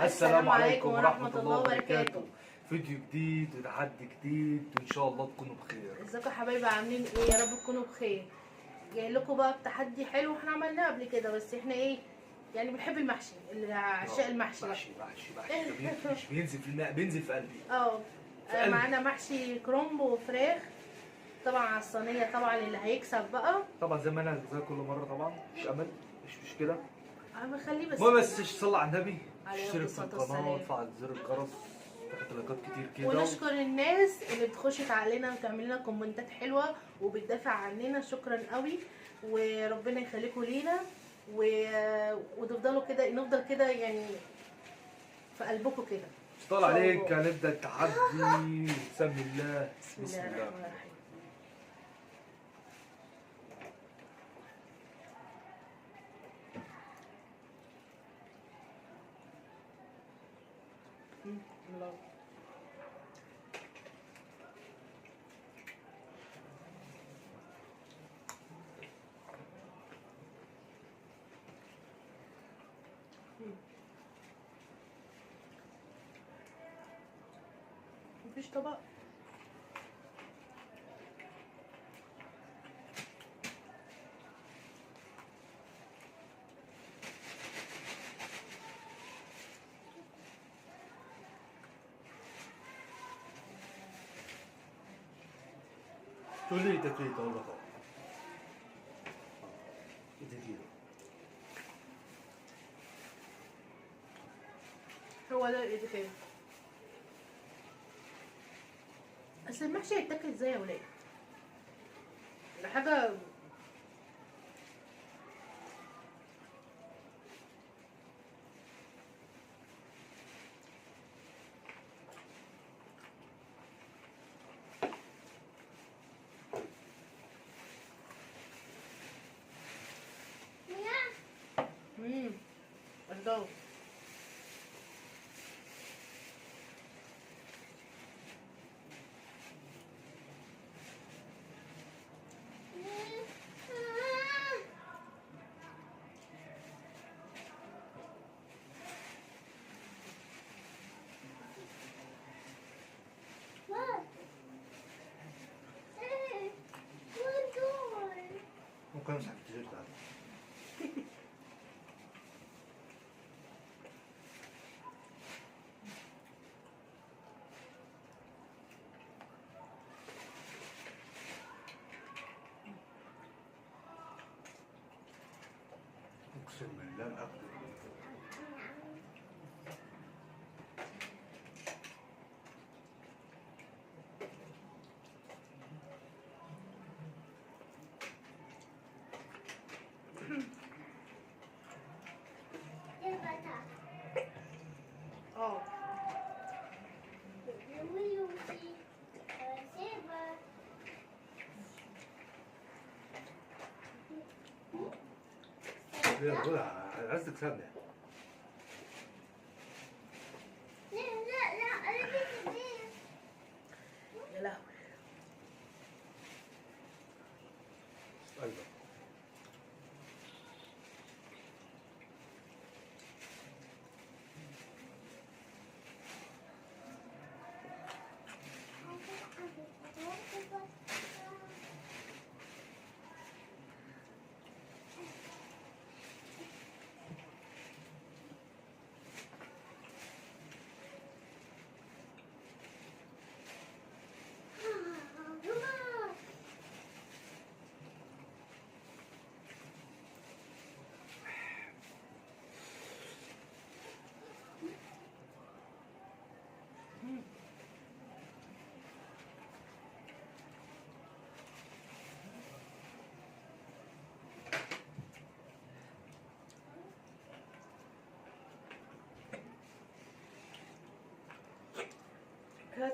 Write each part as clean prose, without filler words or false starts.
السلام عليكم ورحمة الله وبركاته. فيديو جديد وتحدي جديد، وان شاء الله تكونوا بخير. ازيكم يا حبايبي، عاملين ايه؟ يا رب تكونوا بخير. جاي لكم بقى بتحدي حلو احنا عملناه قبل كده، بس احنا ايه يعني بنحب المحشي، اللي عشاق المحشي. محشي محشي محشي مش بينزل في الماء، بينزل في قلبي. معانا محشي كرنب وفراخ طبعا على الصينية، طبعا اللي هيكسب بقى طبعا زي ما انا زي كل مرة، طبعا مش امل مش مشكلة، بخليه بس المهم بس صلى على النبي، اشترك في القناة وارفع زر الجرس، تحط لايكات كتير كده، ونشكر الناس اللي بتخش تعلينا وتعمل لنا كومنتات حلوة وبتدافع عننا، شكرا قوي وربنا يخليكم لينا وتفضلوا كده، نفضل كده يعني في قلبكم كده. مش طالع عليك. هنبدا التحدي. بسم الله. بسم الله الرحمن الرحيم. الله. مفيش طبق. تقول لي تاكلي اقول لك هو ده الإدخال. اصل المحشي هيتاكل ازاي يا ولاد؟ ده حاجة. الله. ممكن امسح التيشيرت عادي. اقسم بالله الاكل. عايز تكسبني. لا لا لا انا يا لهوي. ايوه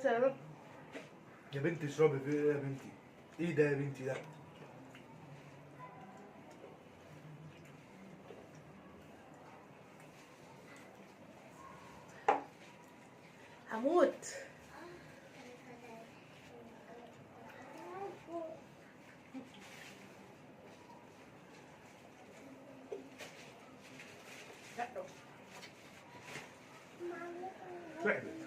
يا رب. يا بنتي اشربي في ايه يا بنتي؟ ايه ده يا بنتي ده؟ هموت. تعبت.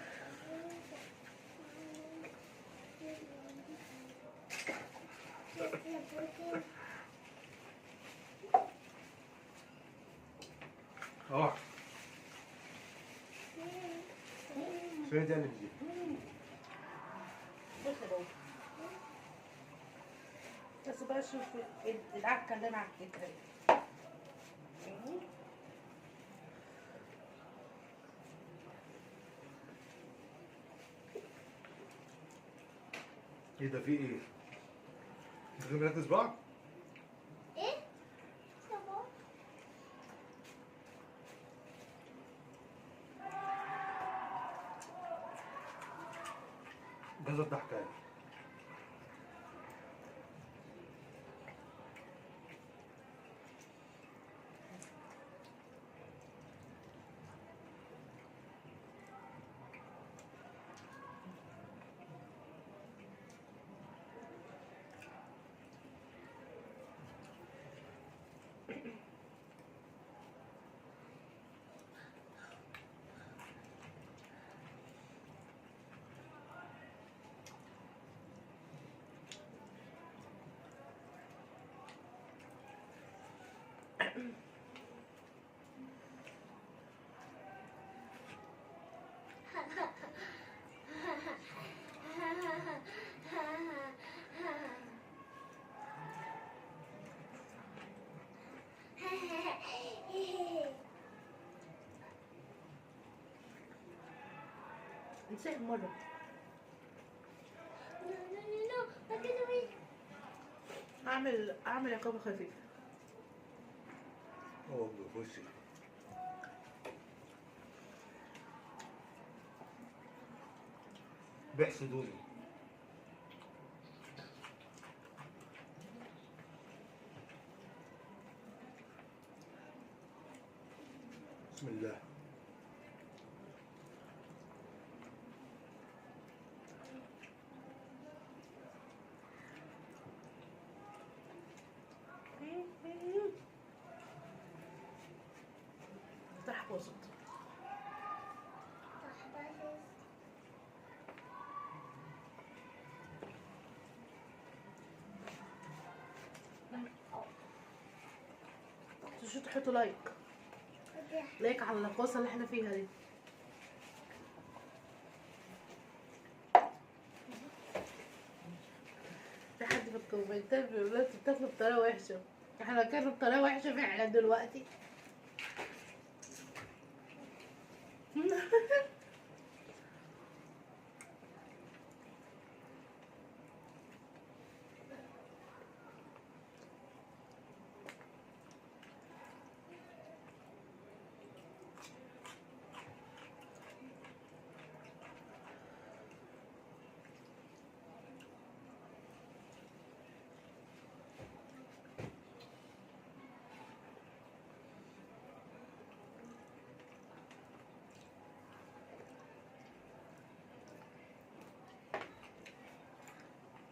اه فين دي اللي دي؟ بص يا بابا، بس بقى شوف العكه اللي انا عكيتها دي. ايه ده في ايه؟ انت مركز بعض؟ ايه؟ بابا جزر ده حكاية. نسيت مرة. اعمل عقابة خفيفة. والله بصي بيحسدوني. بسم الله. افتح وسط. شو تحطوا like like على القوسة اللي احنا فيها دي. في حد في الكومنتات بيقول انتوا بتاكلوا بطريقة وحشة. احنا بناكل بطريقة وحشة فعلا دلوقتي.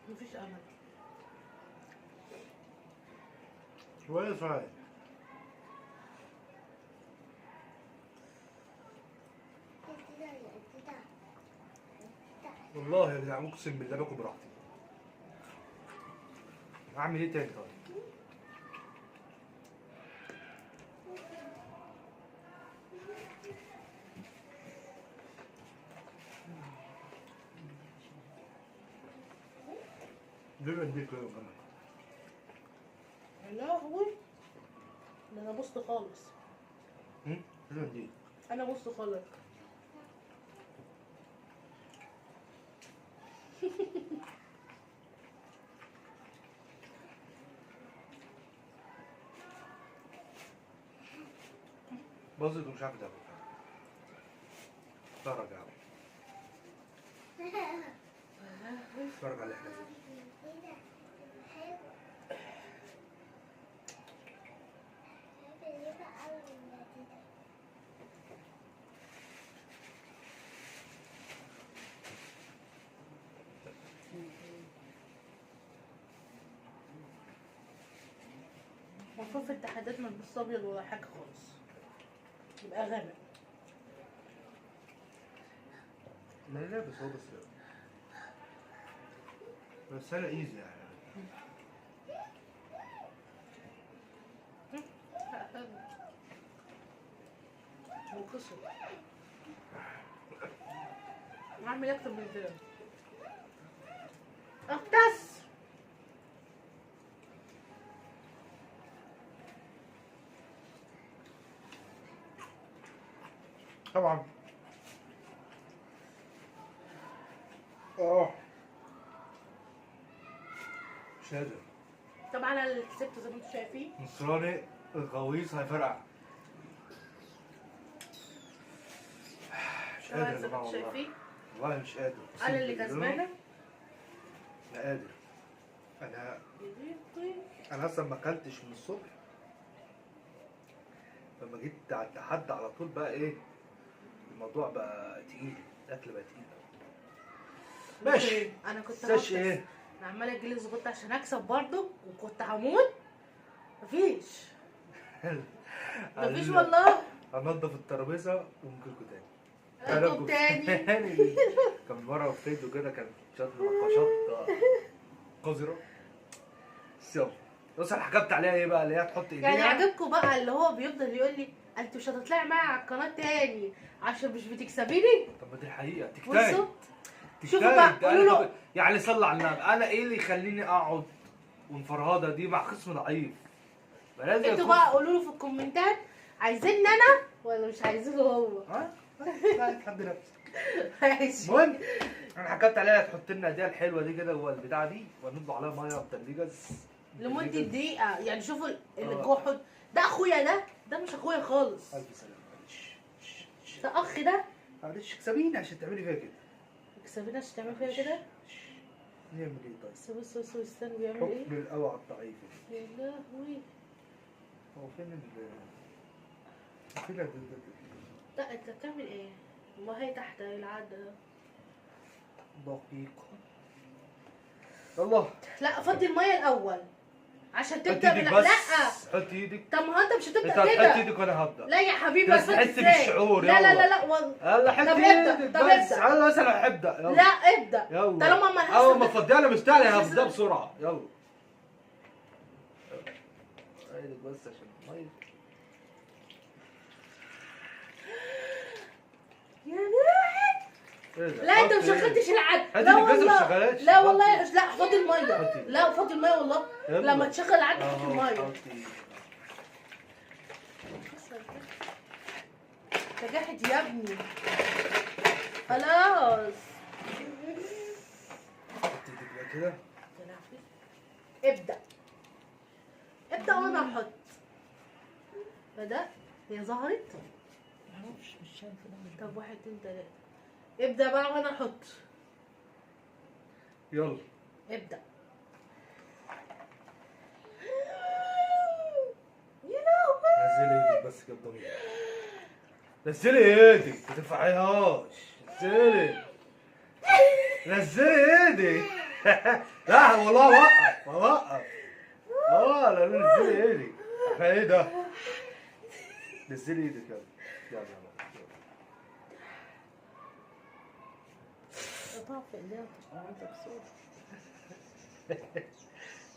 مفيش امل. شوية شوية. والله يا جدعان اقسم بالله باكل براحتي. هعمل ايه تاني طيب؟ ليه بديك يا جماعة؟ يا لهوي ده انا بصت خالص. ليه بديك؟ انا بصت خالص. باظت ومش عارف تاكل. اتفرج يا عم. اتفرج على اللي احنا فيه. المفروض في التحديات ما نلبسش ابيض ولا حاجة خالص، يبقى غامق. ما لا بس هو بس انا ايزي يعني. وقصر هعمل اكتر من كده. اغطس. طبعا مش قادر. طبعا انا اللي كسبته زي ما انتم شايفين. نصراني الغويص هيفرقع. مش قادر يا جماعة والله. والله مش قادر. انا اللي كسبانه. انا قادر. انا اصلا ما اكلتش من الصبح. لما جيت على التحدي على طول بقى ايه الموضوع بقى تقيل، الاكل بقى تقيل. ماشي. انا كنت هغطس. ايه؟ انا عماله اجلس غطا عشان اكسب برضه، وكنت هموت. مفيش. مفيش والله. هنضف الترابيزة ونجيلكوا تاني. هنجيلكوا تاني. كان مرة في فيديو كده كان شوية مناقشات قذرة. بس يلا بص انا حكمت عليها ايه بقى اللي هي تحط ايديها. يعني عجبكم بقى اللي هو بيفضل يقول لي انت مش هتطلعي معايا على القناة تاني عشان مش بتكسبيني؟ طب ما دي الحقيقة. تجتهد. شوفوا بقى قولوا له يعني صلي على النبي، انا ايه اللي يخليني اقعد والفرهده دي مع خصم ضعيف؟ انتوا بقى قولوا له في الكومنتات عايزيني انا ولا مش عايزينه هو؟ ها؟ لا تحدي نفسك. ماشي. المهم انا حكيت عليها تحط لنا ايديها الحلوة دي كده جوه البتاعه دي ونطلع عليها مية متلجه لمدة دقيقة. يعني شوفوا الجحد ده. اخويا ده مش اخويا خالص. الف سلامه. معلش ده اخ ده. معلش اكسبيني عشان تعملي فيها كده. اكسبيني عشان تعملي فيها كده؟ نعمل ايه طيب؟ بص بص بص استنى بيعمل ايه؟ حكم القوي على الضعيف. يا لهوي. هو فين فين لا انت بتعمل ايه؟ ما هي تحت العادة. دقيقة. يلا. لا فضي المية الأول عشان تبدأ لا حط ايدك. طب ما هو انت مش هتبدأ كده. حط ايدك وانا هبدأ. لا يا حبيبي بس تحس بالشعور. لا لا لا لا والله. يلا حط ايدك بس. يلا بس انا هبدأ. يلا. لا ابدأ. يلا. طالما ما اول ما تفضيها انا مش تعالي هبدأ بسرعة. يلا. ايدك بس عشان المية. يا لهوي. لا انت ما شغلتش العد. لا والله. لا والله. لا فضي المية. لا فضي المية والله. لما تشغل العد حط المية. انت جاحد يا ابني. خلاص. حط ايدك بقى كده. ابدأ. ابدأ وانا هحط. بدأ. هي ظهرت؟ معرفش مش شايفه ده. طب 1 2 3 ابدأ بقى وانا احط. يلا ابدأ. يا لهوي. نزلي ايدك بس كده بضمير. نزلي ايدك ما ترفعيهاش. نزلي. نزلي ايدك. لا والله وقف وقف. لا نزلي ايدك. احنا ايه ده؟ نزلي ايدك يلا يلا يلا. قطع في ايديها وتبقى عامله بصوت.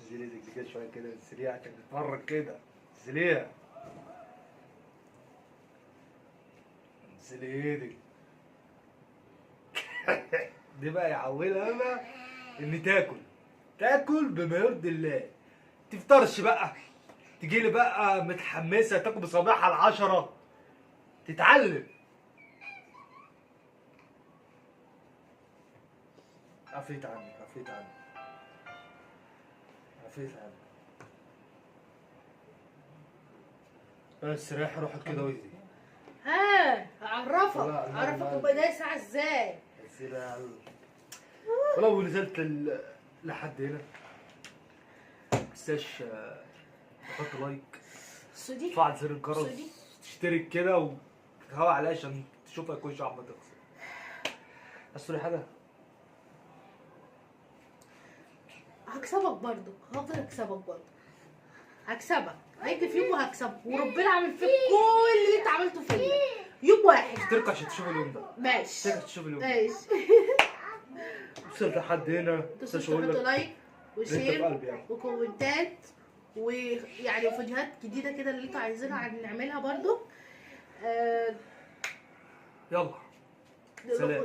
نزلي ايدك كده شوية كده، نزليها عشان تتفرج كده. نزليها. نزلي ايدك. دي بقى يعولها بقى ان تاكل. تاكل بما يرضي الله. تفطرش بقى. تجيلي بقى متحمسة تاكل بصابعها العشرة. تتعلم. عفيت عنك عفيت عنك عفيت عنك. بس ريح روحك كده ويزي. ها اعرفك اعرفك تبقى دايسه على ازاي. ولو نزلت لحد هنا متنساش تحط like، تفعل زر الجرس، تشترك كده وتهوى عليها عشان تشوفها كل شوية عم تخسر. بس حاجة هكسبك برضه، هفضل اكسبك برضه، هكسبك، هيجي في يوم وهكسبك، وربنا عامل فيك كل اللي انت عملته فيا، يوم واحد. اشتركوا عشان تشوفوا اليوم ده. ماشي. اشتركوا تشوفوا اليوم ده. ماشي. وصلت لحد هنا، تنسوش تحطوا like و share يعني. وكومنتات، ويعني فيديوهات جديدة كده اللي انتوا عايزينها هنعملها برضو. يلا سلام.